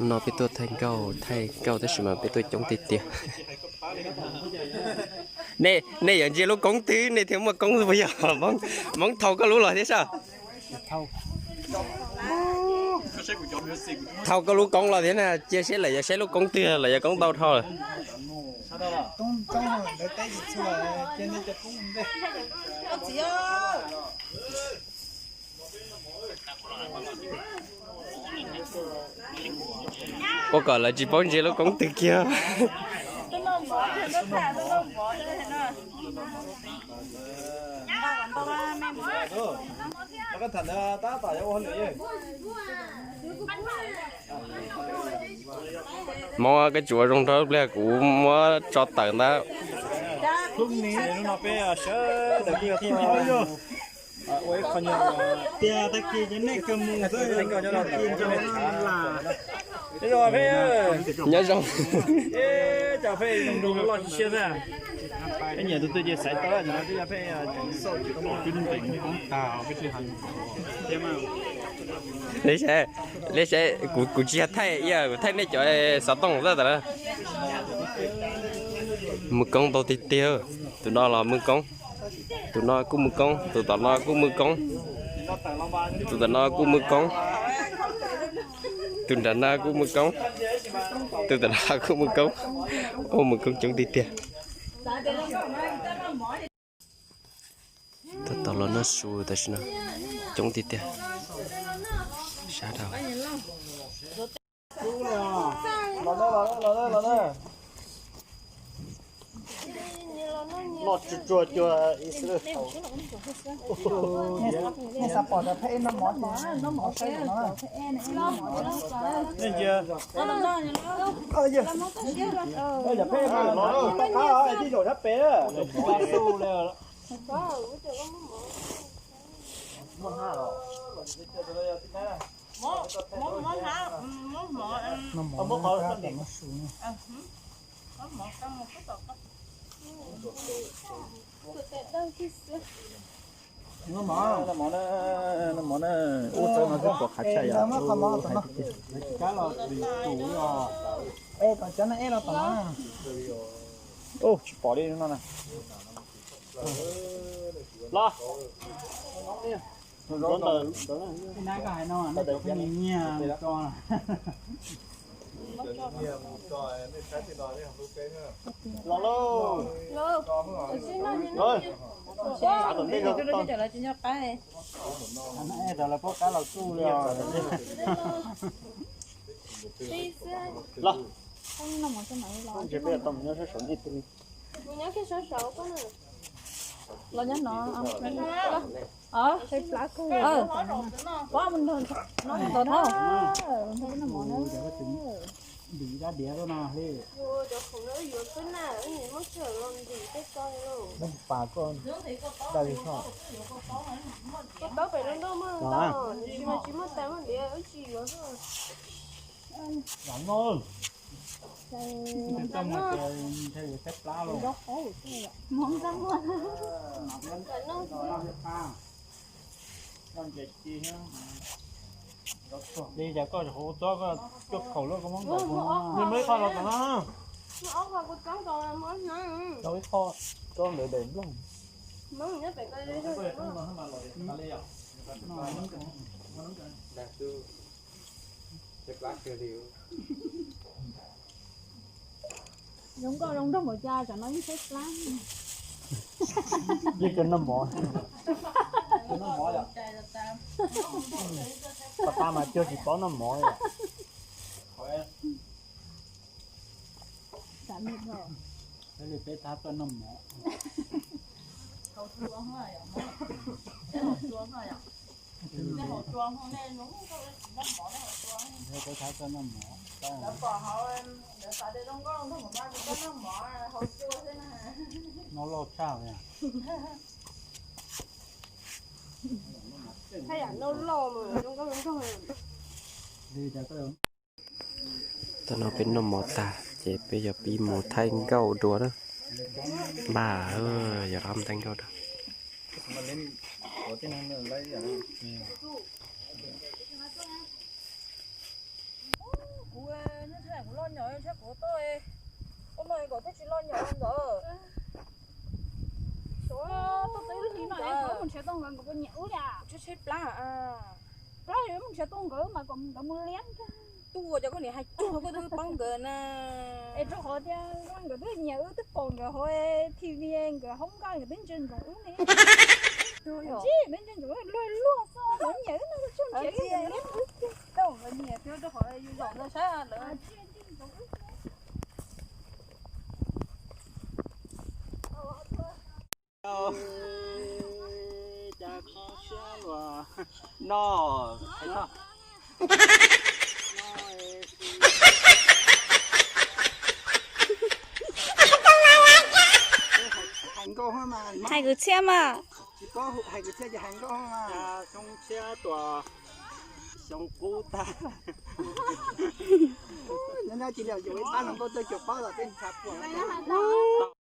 No peb tuaj thaij nkauj, thaij nkauj tab sis mas peb tuaj coob tiag tiag. Nej, nej yuav ntsia lub koob twg nej thiaj muaj koob xwb puas yog? Hmoob thau koj lub los thiab sab. Thau koj lub koob los thiab na, cia seb lawv yuav saib lub koob twg, lawv yuav koob ntau dhau lawm. Ua kom lawv tsis paub ntsia lub koob twg kiag. Hmoob, koj tsuav zoo nrog pliag kuv muab tso tawm ntag. Tias tag kis cov nej kawg mus xwb, tag kis nco lam. Nyob zoo. Peb nyiam tus twg ces xaiv tau, twb yog peb xauj tsis tau. Li saib, li saib, kuv, kuv tsis yog thaij, kuv thaij nej cov xov tooj xwb tas. Mws koob ntau tiag tiag. Tus no los mws koob, tus no kuj mws koob, tus tom no kuj mws koob, tus tom no kuj mws koob, tus nram no kuj mws koob, tus tom no kuj mws koob. Ua mws koob coob tiag tiag. Tab tom los noj su tam sim no, coob tiag tiag. Sab dhau. Nej xav pom cov phej ej noj mov ces, nej ntsia, cov phej toj qab tij zaum sab pem. Noj mov, noj mov na, noj mov na, ub, txawb no twb pom qhov tshaj yom. Ub, tsis pom li no na. Los. Los lauj. Lawv pob qab los tsuj li os. Los. Ntshe peb tau mus nyob sab saud ib tug li. Los nyob no. Pob mus nrog no ntau no. Ntim dab diav rau no li. Pas koj daj li koj. Vam no. Txaj muag ces ntshe yuav saib plab lauj. Li cas koj hauv txob koj cuaj khaum loj koj muab nkaum, muab ib qho los tom no. Rau ib qho txob ntawd daim nplooj. Zoo nkauj zoo nraug npaum cas tsam no yeej saib plab. Yeej kawg noj mov. Pas tas mas cuag tsis paub noj mov li. Peb li peb thab tuaj noj mov. Peb thab tuaj noj mov. Noj loj tshaj li. Li cas koj Tam no peb noj mov tag, Ces peb yuav pib mus thaij nkauj dua na. Npaj, yuav rov mus thaij nkauj dua. Kuv, kuv loj nyom, kuv tuaj, ua no kom twb tsis loj nyom ntawd. Tuaj twb li no es mus nrhiav tau nkawd, nkawd puas nyiam wb li? Tshaib tshaib plab. Plab yuav mus nrhiav tau nkawd mas kom nkawd mus liab. Tuaj cov koj niam hais cuag koj twb paub nkawd na. Es rau qhov tias nkawd twb nyiam wb, twb pom nkawd hauv T V, nkawd hoob nkauj, nkawd twb ntsia ntsoov wb ne. Tsis, twb ntsia ntsoov luag luag xwb, nkawd nyiam wb no, tsuj nrhiav wb, nkawd liab wb. Tau nkawd nyiam thiab rau qhov yus zaum ntawd saib lawv. Cas kho siab luag no. Hais nkauj mas, hais kwv txhiaj mas. Tsis paub hais kwv txhiaj ces hais nkauj mas. Xyoo tshiab tuaj, xyoo qub tag. Nyob nyob cia li yuav ib pab hluas nkauj tuaj cuag paub los tej ntshav puas.